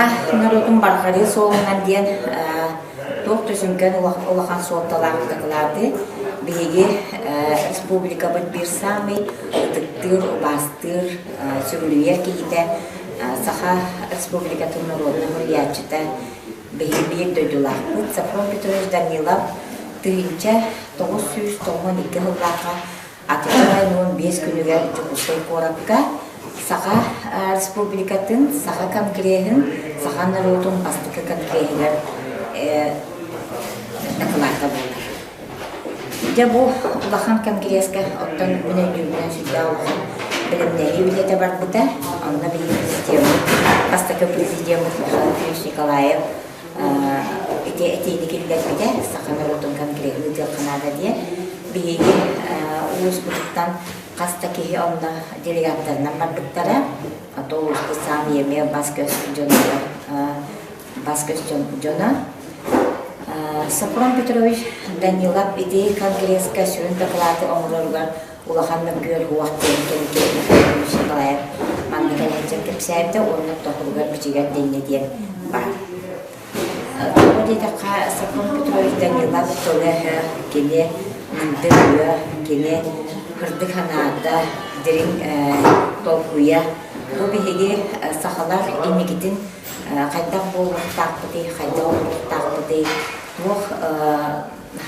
Саха норуотун барҕарыы суолунан диэн туох да сүҥкэн улахан суолталаах дакылааты биһиги республикабыт биир саамай ытыктыыр, убаастыыр, сүгүрүйэр киһитэ Саха Республикатын норуодунай суруйааччыта, биһиги биир дойдулаахпыт Софрон Петрович Данилов 1992 сыллаахха Атырдьах айын 15 күнүгэр Дьокуускай куоракка Саха Республикатын Саха Конгреһын Саха норуотун бастакы конгреһыгар дакылаата буолар. Дьэ бу улахан конгресска оттон мин өйдүүрбүнэн сүрдээх улахан бэлэмнээһии үлэтэ барбыта. Онно биһиги президеммит, бастакы президеммит Михаил Ефимович Николаев ити этиини киллэрбитэ, саха норуотун конгреһын ыытыахха наада диэн. Биһиги улууспутуттан хас да киһи онно делегаттарынан барбыттара. А то улууспут саамай эмиэ бас-көс дьонугар бас-көс дьоно. Софрон Петрович Данилов ити конгресска сүрүн дакылааты оҥороругар улахан мөккүөр уох диэн кэнники Михаил Николаев манна кэлэн кэпсээбитэ уонна тоһуругар бичигэр дэннэ диэн баар. Тоҕо диэтэххэ, Софрон Петрович Данилов тыла-өһө кини мындыр өйө, кини кырдык санаата, дириҥ толкуйа. Бу биһиги сахалар инникитин хайдах буолуохтаахпытый, хайдах олоруохтаахпытый, туох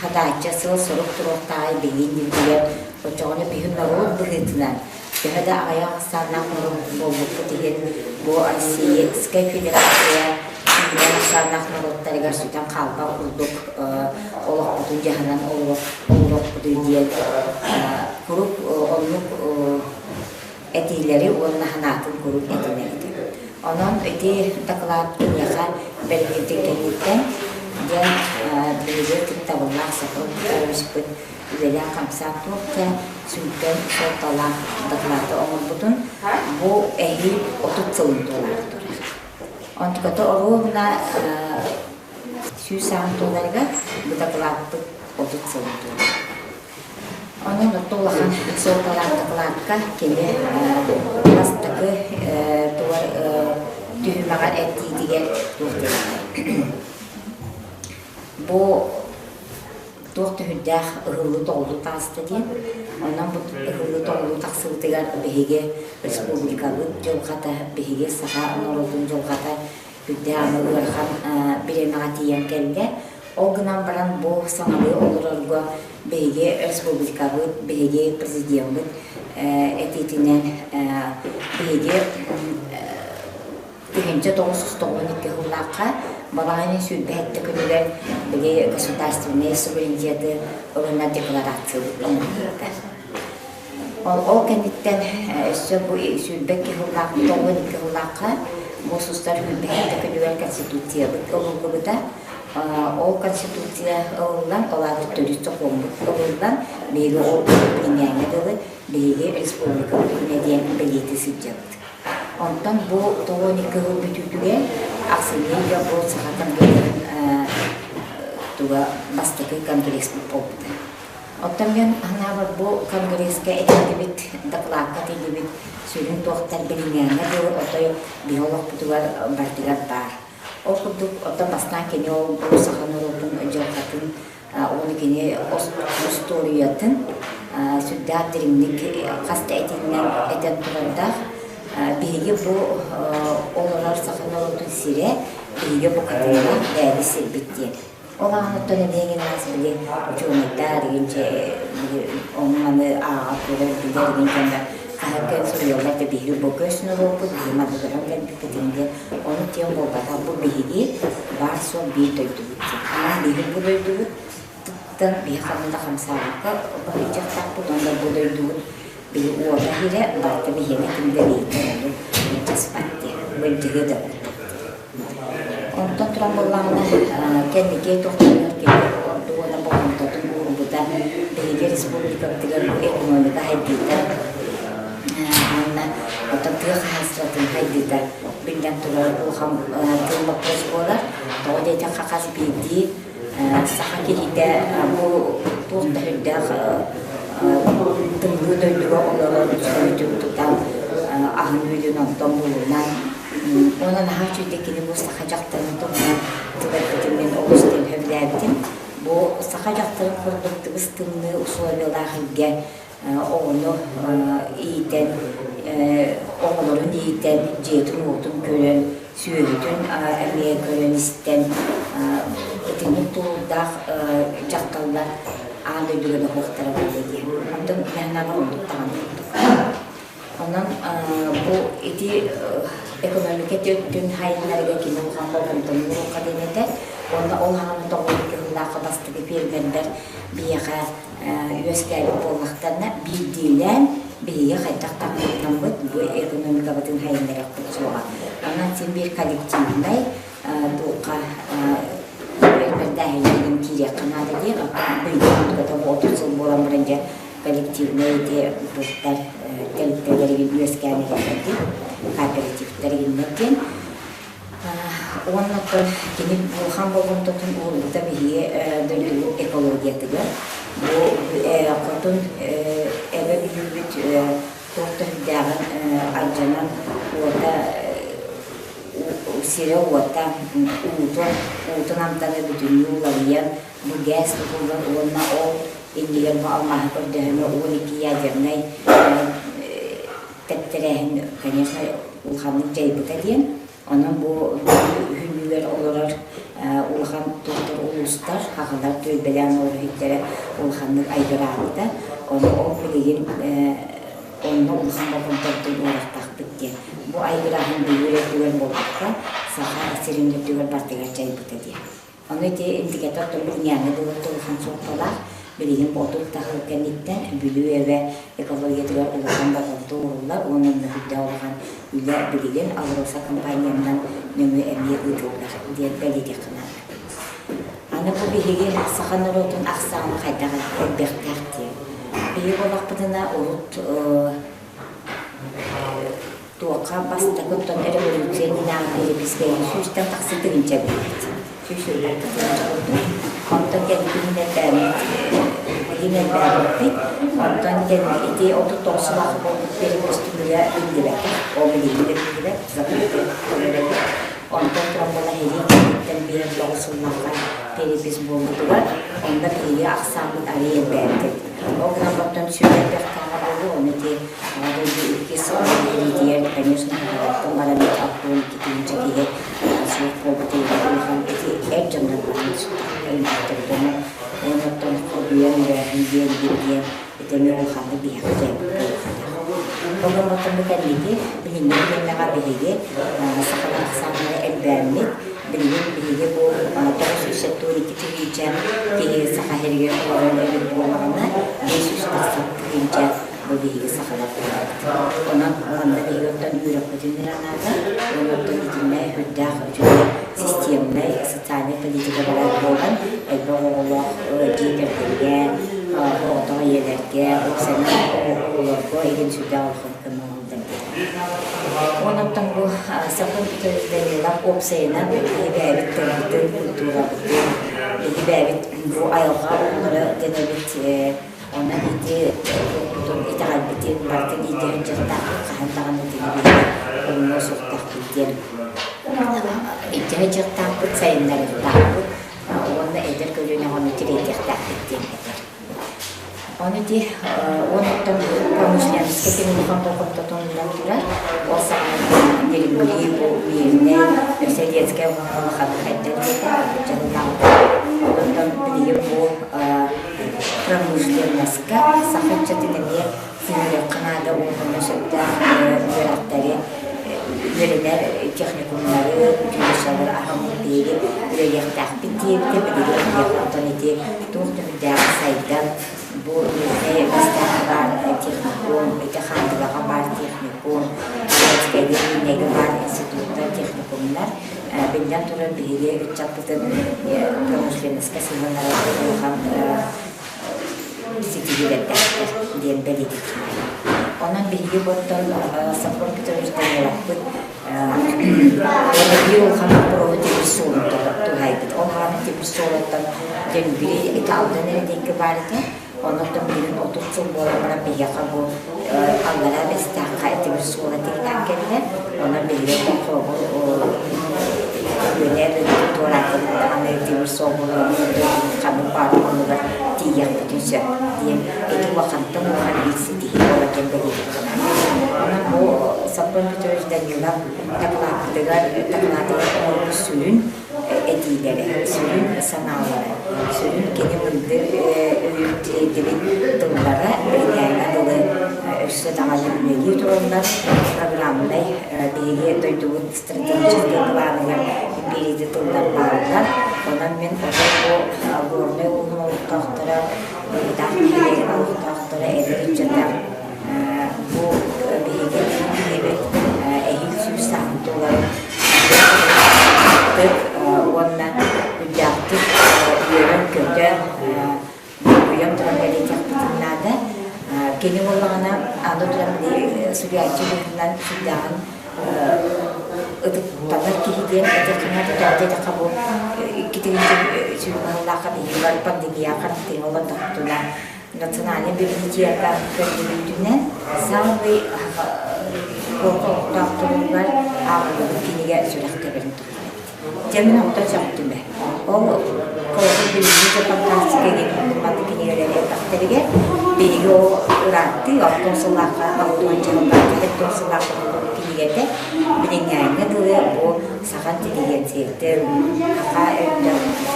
хадаачча сыал-сорук туруохтааҕый биһиги иннибитигэр, оччоҕуна биһи норуот быһыытынан төһө да аҕыйах ахсааннаах норуот буолбуппут иһин бу Российскай Федерация үүнэр ахсааннаах норуоттарыгар сүтэн хаалбат курдук олохпутун дьаһанан олоруохпутуй диэн куруук оннук этиилэри уонна санаатын куруук этинэр этэ. Онон ити дакылаат киниэхэ бэриллибитин кэнниттэн диэн биһиги ытыктабыллаах Софрон Петровичпыт үлэлээх-хамсаан туох да сүҥкэн суолталаах дакылааты оҥорбутун бу эһиил 30 сылын туолаары турар. Онтуката оруобуна 100 саҕын туоларыгар бу дакылааппыт 30 сылын туолар. Онон орто улахан суолталаах дакылаакка кини бастакы тугар түһүмэҕэр этиитигэр туох диэбитэй? Бу туох түһүрдээх ыһыллыы-тоҕуллуу таҕыста диэн. Онон бу ыһыллыы-тоҕуллуу тахсыбытыгар биһиги республикабыт дьылҕата, биһиги саха норуотун дьылҕата үрдээх аны ыарахан бириэмэҕэ тиийэн кэллэ. Ол гынан баран бу саҥалыы олорорго биһиги республикабыт, биһиги президеммит этиитинэн биһиги 1992 сыллаахха балаҕан 27 күнүгэр били государственнай суверенитеты ылынар декларациябыт оҥоһуллубута. Ол кэнниттэн өссө бу 22 сыллаах, 92 сыллаахха муус устар 27 күнүгэр Конституциябыт ылыллыбыта. Ол Конституция ылыллан, ол аата төрүт сокуоммут ылыллан, биһиги ол билиҥҥээҥҥэ дылы биһиги республикабыт күнэ диэн бэлиэтии сылдьабыт. Онтон бу 92 сыл бүтүүтүгэр ахсынньы ыйга бу Саха конгреһын туга бастакы конгресс буолбута. Оттон мин санаабар бу конгресска этиллибит, дакылаакка этиллибит сүрүн туохтар билиҥҥээҥҥэ дылы отой биһи олохпутугар барытыгар баар. Ол курдук оттон бастаан кини ол бу саха норуотун дьылҕатын уонна кини устуоруйатын сүрдээх дириҥник хас да этинэн этэн турардаах. Биһиги бу олорор саха норуотун сирэ, биһиги букатыннаах бэйэбит сирбит диэн. Ол аҕаныттан эмиэ гимназ били учуонайдар игин били ону-маны ааҕар көрөр билэр игин дьоннор хаһыакка суруйаллар да биһиги бу көс норуоппут биһиги манна көһөн кэлбиппит диэн ону тиэн буолбатах бу биһиги баар суох биир дойдубут диэн. Онон биһиги бу дойдубут тыттан биһи ханна да хамсаабакка баһыйдьахтаахпыт уонна бу дойдубут биһи уота иһирэ барыта биһиэнэ ким да биһиги ону былдьаспат диэн былдьаһыа да буолбат. Онтон туран буоллаҕына, кэнники тохтолугар кини ордук уонна болҕомтотун уурбута биһиги республикабытыгар бу экономика сайдыыта уонна оттон тыа хаһаайыстыбатын сайдыыта биллэн турар улахан тыл боппуруос буолар. Тоҕо диэтэххэ хас биирдии саха киһитэ бу туох да сүрдээх тымныы дойдуга олорор сүөһүтүн тутан аһын-үөлүн онтон булунан. Онон наһаа үчүгэй кини бу саха дьахтарын туһунан тыл эппитин мин олус диэн сөбүлээбитим. Бу саха дьахтарын курдук тыбыс тымныы условиялаах илгэ оҕону иитэн, оҕолорун иитэн, дьиэтин-уотун көрөн, сүөһүтүн эмиэ көрөн-истэн итинник тулуурдаах дьахталлар аан дойдуга да суохтара буолуо диэн. Онтон мээнэҕэ оннук даҕаны курдук. Онон бу ити экономика өттүн хайыннарыгар кини улахан болҕомтону уруохха диэн этэр. Уонна ол хаҕана тоҕуйу кыһыллаахха бастакы пиэрмэрдэр биһиэхэ үөскээбит буоллахтарына, биирдиилээн биһиги хайдах таҥнарынаммыт бу экономикабытын хайыннарыахпыт суоҕа. Онон син биир коллективнай туохха пиэрмэрдээһиннэрин киириэххэ наада диэн, оттон быйыл 30 сыл буолан баран дьэ коллективнай ити туохтар тэрилтэлэригин үөскээн эрэллэр диэн, кооперативтар игиннэр диэн. Уонна оттон кини улахан болҕомтотун уурбута биһиги дойдубут экологиятыгар. Бу хотун эбэ Бүлүүбүт туох да сүрдээҕин алдьанан уота сирэ-уота уутун уутун амтана бүтүннүү уларыйан бу ГЭС тутуллар уонна ол иннигэр бу алмааһы көрдөһөнө 12 ядернай тэптэрээһин, конечно, улаханнык дьайбыта диэн. Онон бу үһүнүгэр олорор улахан туохтар улуустар, хаҕалар түөлбэлээн олорор иһиттэрэ улаханнык айгыраабыта. Ону ол билигин онно улахан болҕомтобутун уурахтаахпыт диэн. Бу айгырааһын Бүлүү өттүгэр буолбакка, Саха сирин өттүгэр барытыгар дьайбыта диэн. Ону ити индикатор билиҥҥээҥҥэ дылы улахан суолталаах. Билигин отут таһыл кэнниттэн Бүлүү эбэ экологиятыгар улахан болҕомто ууруллар уонна мөһүрдээх улахан үлэ билигин АЛРОСА компаниянан нөҥүө эмиэ ыытыллар диэн бэлиэтиэххэ наада. Аны бу биһиги саха норуотун ахсаана хайдах элбэхтээх диэн. Биһиги буоллахпытына урут Туохха бастакыттан революция иннинээҕи перепискэйин сүүстэн тахса тыһыынча эбит. 120 тыһыынча курдук. Онтон кэнникин элбээбит, билин элбээбиппит. Онтон кэнники ити 39 сылаах буолбут перепись түмүгэ биллибэтэх. Ол билигин да биллибэт, закрытый көрөрөбүт. Онтон туран буола сэрии кэнниттэн 59 сыллаахха перепись буолбутугар, онно биһиги ахсааммыт арыый элбээбит эбит. Ол гынан баран сүр элбэх тааҕа буолуо, ону ити Аҕа дойду иккис сэриитигэр, конечно, хаһыаттан баран 62 тыһыынча киһи суох буолбут улахан ити эр дьоннор баран өлбүттэр уонна оттон хоргуйан өлөөһүн диэн диэн ити эмиэ улаханнык биһиэхэ дьайбыт буолуохтаах. Ол гынан бу кэнники билиҥҥи бириэмэҕэ биһиги сахалар ахсааннара элбээммит, билигин биһиги бу 972 тыһыынча киһи Саха сиригэр олорор эбит буоллаҕына, 500 тахса тыһыынча бу биһиги сахалар буолабыт. Онон манна биһиги оттон үөрэхпитин эрэ анаата, уонна оттон итиннэ үрдээх үчүгэй системнай социальнай политика барар буолан, элбэх оҕолоох дьиэ кэргэҥҥэ, оҕотох ийэлэргэ, уопсайынан оҕолорго игин сүрдээх улахан көмө оҥоһуллар диэн. Уонна оттон бу Сахам Петрович Данилов уопсайынан биһиги бэйэбит тылбытын, культурабытын, биһиги бэйэбит бу айылҕа оҕолоро дэнэбит Онон ити туппутун, итэҕэлбитин барытын иитиһэн дьарыктаахпыт хаһан даҕаны итини биһиги умнуо суохтаахпыт диэн итэҕэ дьарыктаахпыт, сайыннарыахтаахпыт уонна эдэр көлүөнэҕэ ону тириэрдиэхтээхпит диэн этэр. Ону ити уонуттан промышленноска ким улахан болҕомтотун ууран турар, ол саҕана Нерюнгри бу Мирнэй, Советскай улахан хайдан диэтэ, дьаһаллаабыта. Онтон билигин бу промышленноска саха ыччатын эмиэ сыһыарыахха наада уонна сөптөөх үөрэхтэри үөрэнэр техникумнары, училищелары аһаммыт биһиги үлэлиэхтээхпит диэбитэ билигин онтон ити туох түмүктээх сайдан бу Мирнэй Бастаахха баар техникум, ити Хаандыгаҕа баар техникум, Городскайга Миирнэйгэ баар институттар, техникумнар биллэн турар биһиги ыччаппытын промышленноска сыһыаннара улахан ситиһиилэрдээхтэр диэн бэлиэтиэххэ. Онон биһиги оттон Сокол Петрович Даниловпыт биир улахан боппуруоһу тимир суолун туһайбыт. Ол аҕаны тимир суолуттан Дьэҥгири ити Алдан эрэ диэки баар этэ. Оннуттан билигин 30 сыл буолан баран биһиэхэ бу Аллараа Бэстээххэ тимир суола тигинээн кэллэ. Онон билигин холобур туораатыбыт даҕаны тимир суол буолан ханнык баар оннугар тиийиэхпитин сөп диэн ити улахантан улахан биир ситиһии буолар диэн бэлиэтиэххэ наада. Онон бу Саппан Петрович Данилов дакылааппытыгар дакылаатыгар оҥорбут сүрүн этиилэрэ, сүрүн санаалара, сүрүн кини мындыр өйүн тириэрдибит тыллара билиҥҥээҥҥэ дылы өссө даҕаны үлэлии тураллар. Программнай биһиги дойдубут стратегическай планыгар империяти тыллар бааллар. Онон мин отой бу Горнай улууһун олохтоохторо, Быһытаах нэһилиэгин олохтоохторо, эдэр ыччата бу биһиги киһибит эһиил 100 сааһын туоларын уонна үрдээхтик үөрэн-көтөн, долгуйан туран бэлиэтиэхпитин наада. Кини буоллаҕына аны туран суруйааччы быһыытынан сүрдээҕин ытыктанар киһи диэн этиэххэ тоҕо диэтэххэ бу 2020 сыллаахха биһиги пандемия харантыыҥа олордохпутуна национальнай библиотека көрдөрүүтүнэн самый олохтоохторугар ааҕыллыбыт кинигэ сүрэх тэбэрин туһунан эбит. Дьэ мин онтон сөхтүм ээ. Ол холобур билиҥҥи да фантастика диэн маннык кинигэлэри элбэхтэригэр биһиги ол ырааттыы 60 сыллаахха 60 сыллаахха 70 сыллаахха кинигэтэ билиҥҥээҥҥэ дылы бу саха интеллигенциятын, саха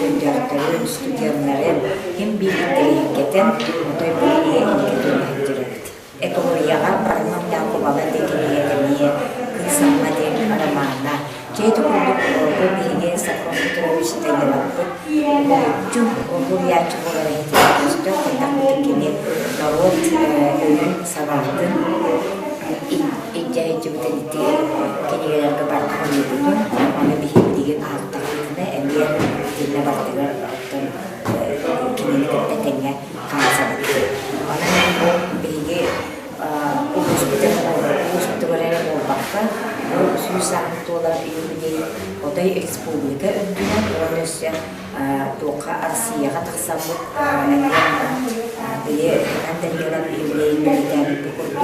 өйдөөхтөрүн, студеннарын ким биир интэриэһиргэтэн отой бу кинигэ инники түөһэттэр эбит. Экологияҕа Парамон Якубала диэн кинигэ эмиэ Кыыс Амма диэн романа. Дьэ ити курдук бу биһиги Софрон Петрович Даниловпыт уһулуччу уһуйааччы буолар иһитигэр көстөр хайдахпытын кини норуот өйүн санаатын илдьэ сылдьыбытын ити кинигэлэргэ барыта хомуйбутун аны биһиги билигин аахтахпытына эмиэ итиннэ барытыгар оттон кинини кытта тэҥҥэ хаамсабыт. Онон бу биһиги улууспутугар эрэ буолбакка, бу 100 сааһын туолар юбилей отой республика үрдүнэн уонна өссө туохха Россияҕа тахсаммыт эмиэ били Данилов юбилейын бэлиэтээбиппит курдук,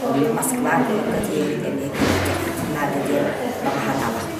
онно Москва куоракка тиийэбит эмиэ кэлиэхпитин наада диэн баҕа санаалаахпын.